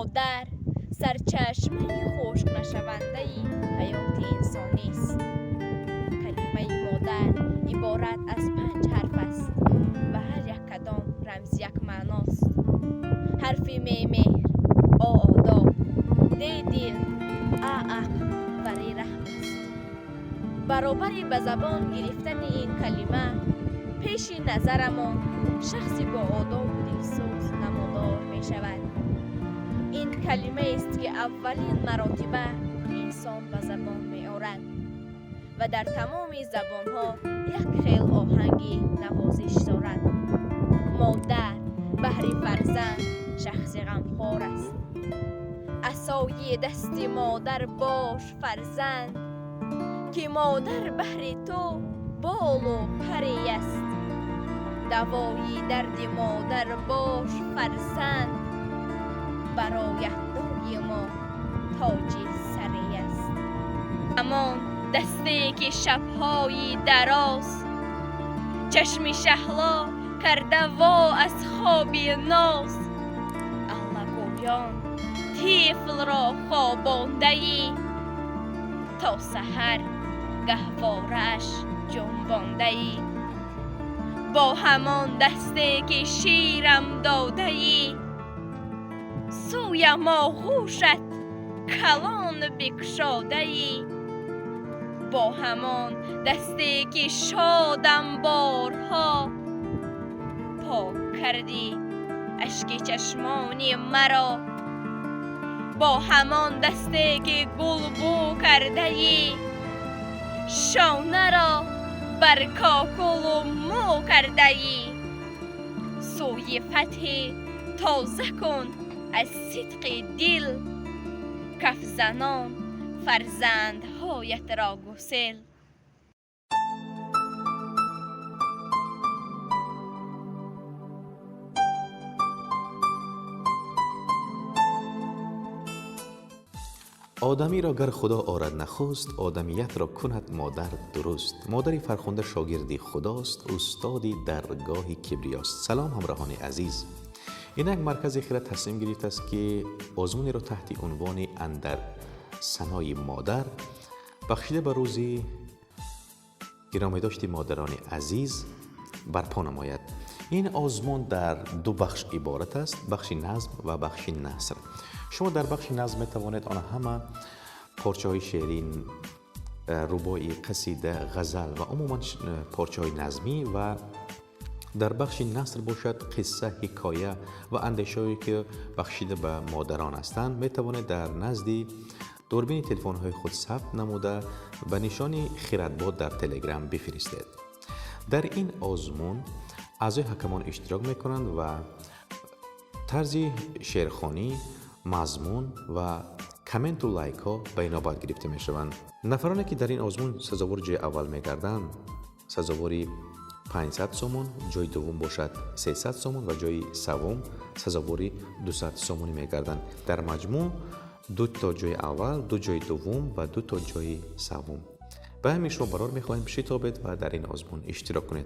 Модар сарчашмаи хушкнашавандаи ҳаёти инсонист. Калимаи модар иборат аз панҷ ҳарф аст ва ҳар як кадом рамзи як маъност. Ҳарфи М меҳр, О одоб, Д дил, А ақл ва Р раҳм аст. Баробари ба забон гирифтани ин калима, пеши назарамон шахси бо одобу дилсӯз намудор мешавад. Ин калимаест, ки аввалин маротиба инсон ба забон меорад ва дар тамоми забонҳо як хел оҳанги навозиш дорад. Модар баҳри фарзанд шахси ғамхор аст. Асои дасти модар бош, фарзанд, ки модар баҳри ту болу паре аст. Давои дарди модар бош, фарзанд, бароят доимо тоҷи саре аст. Ҳамон дасте ки шабҳои дароз чашми шаҳло карда во аз хоби ноз, аллагӯён тифлро хобондаӣ, то саҳар гаҳворааш ҷунбондаӣ. Бо ҳамон дасте ки ширам додаӣ, сӯям оғӯшат калон бикушодаӣ. Бо ҳамон дасте ки шодам борҳо, пок кардӣ ашки чашмони маро. Бо ҳамон дасте ки гулбӯ кардаӣ, шонаро бар кокулу мӯ кардаӣ. Сӯи фатҳи тоза кун аз сидқи дил, кафзанон фарзандҳоятро гусел. Одамиро гар Худо орад нахуст, одамиятро кунад модар дуруст. Модари фархунда шогирди худост, устоди даргоҳи кибриёст. Салом, ҳамроҳони азиз. Инак маркази Хирад тасмим гирифтааст, ки озмунеро таҳти унвони «Андар санои модар», бахшида ба рӯзи гиромидошти модарони азиз, барпо намояд. Ин озмун дар ду бахш иборат аст: бахши назм ва бахши наср. Шумо дар бахши назм метавонед он ҳама порчаҳои шеърӣ, рубоӣ, қасида, ғазал ва умуман порчаҳои назмӣ, ва дар бахши наср бошад, қисса, ҳикоя ва андешаҳое, ки бахшида ба модарон ҳастанд, метавонед дар назди дурбини телефонҳои худ сабт намуда, ба нишони Хирадбод дар Телеграм бифиристед. Дар ин озмун аъзои ҳакамон иштирок мекунанд ва тарзи шеърхонӣ, мазмун ва комменту лайкҳо ба инобат гирифта мешаванд. Нафароне ки дар ин озмун сазовори ҷои аввал мегарданд, сазовори 500 сомон, ҷои дуввум бошад, 300 сомон ва ҷои севум сазовори 200 сомонӣ мегарданд. Дар маҷмӯъ ду то ҷои аввал, ду ҷои дуввум ва ду то ҷои севум. Ба ҳамин шумо барор мехоҳем, шитобед ва дар ин озмун иштирок кунед.